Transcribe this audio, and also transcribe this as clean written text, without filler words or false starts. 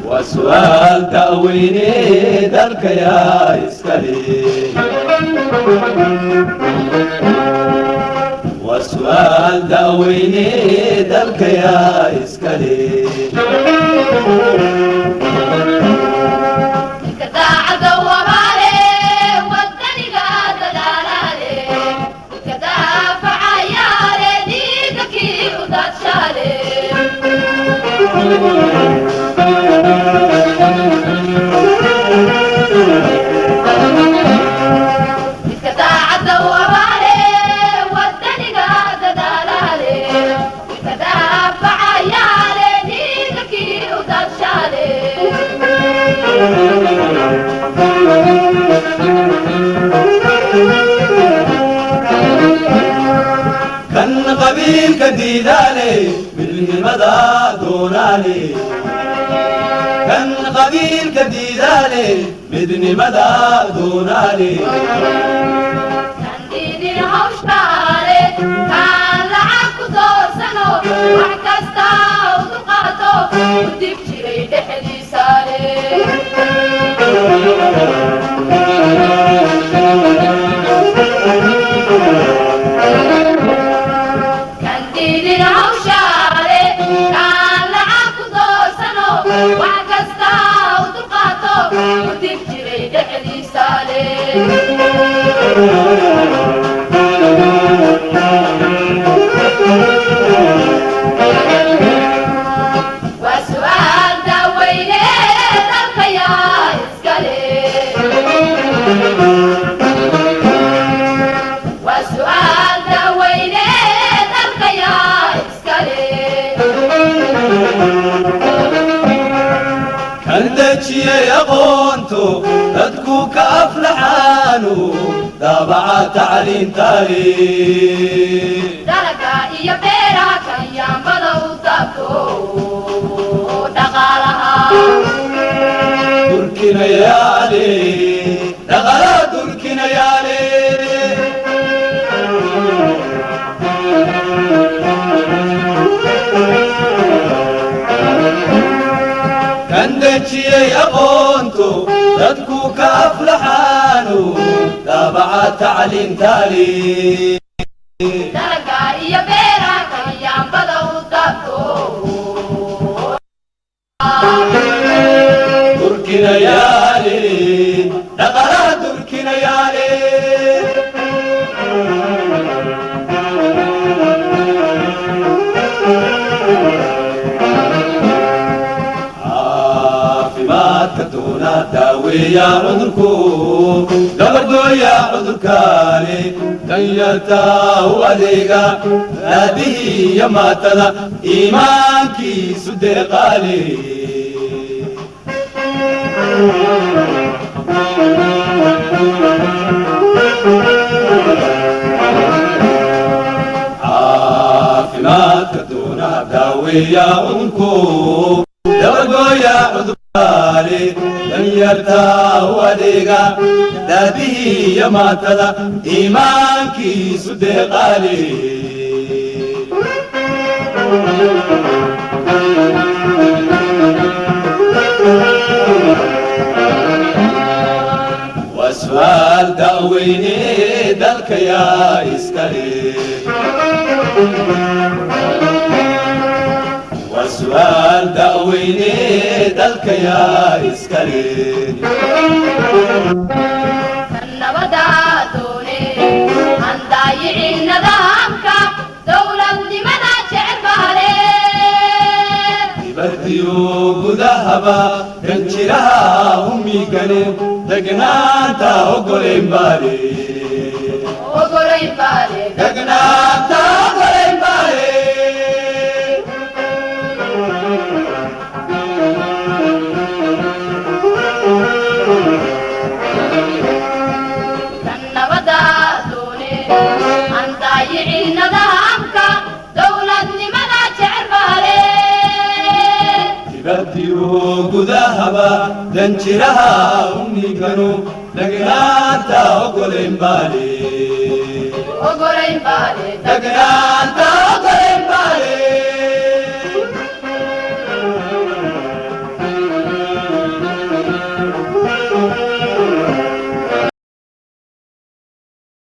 Waa su'aal da'weyne, dalka yaa iskale? Waa su'aal da'weyne, dalka yaa iskale? Daacadda wabaale, wadaniga dadaalaale, dadka daafacayaale, dhiiga kii u daadshaale. Midka daacadda wabaale, wadaniga dadaalaale, dadka daafacayaale, dhiiga kii u daadshaale. Kan qabiilka diidaale, midnimada doonaale. Kan qabiilka diidaale, midnimada doonaale. Kan diidin hawshaale, kaan lacag ku doorsano, wax kasta u dulqaato, u dib jiray dhexdiisaale. Kan diidin hawshaale, kaan lacag ku doorsano, wax kasta u dulqaato, u dib jiray dhexdiisaale. Waa su'aal daaweyne, dalka yaa iskale? Waa su'aal daaweyne, dalka yaa iskale? Kan dejiyey aqoonto, dadku ka aflaxaanu, daabaca tacliintaale. Dalaga iyo beeraha, kan yaambada u daabto dhaqaalaha. Durkinayaale, dhaqala durkinayaale. Kan dejiyey aqoonto, dadku ka aflaxaanu, daabaca tacliintaale. Dalaga iyo beeraha, kan yaambada u daabto Durkinayaale, dhaqala durkinayaale. Caafimaadka doona, daaweeya cudurku, dabargooya cudurkaani, danyarta u adeega, raadihii iyo maatada, iimaankiisu deeqaale. Caafimaadka doona, daaweeya cudurku, dabargooya cudurkaani, danyarta u adeega, daadihii iyo maatada, iimaankiisu deeqaale. Waa su'aal da'weyne, dalka yaa iskale? Waa su'aal da'weyne, dalka yaa iskale? Kan nabada doone, aan daayicin nidaamka, dowladnimada jecel baale. Dibadiyo gudahaba, kan jiraha umigane, degnaanta ogoleyn baale. Ogolayn baale. Degnaanta ogoleyn baale. Kan nabada doone, aan daayicin nidaamka, dowladnimada jecel baale. Dibadiyo gudahaba, danjiraha umiganu, degnaanta ogoleyn baale. Ogolayn baale. Degnaanta.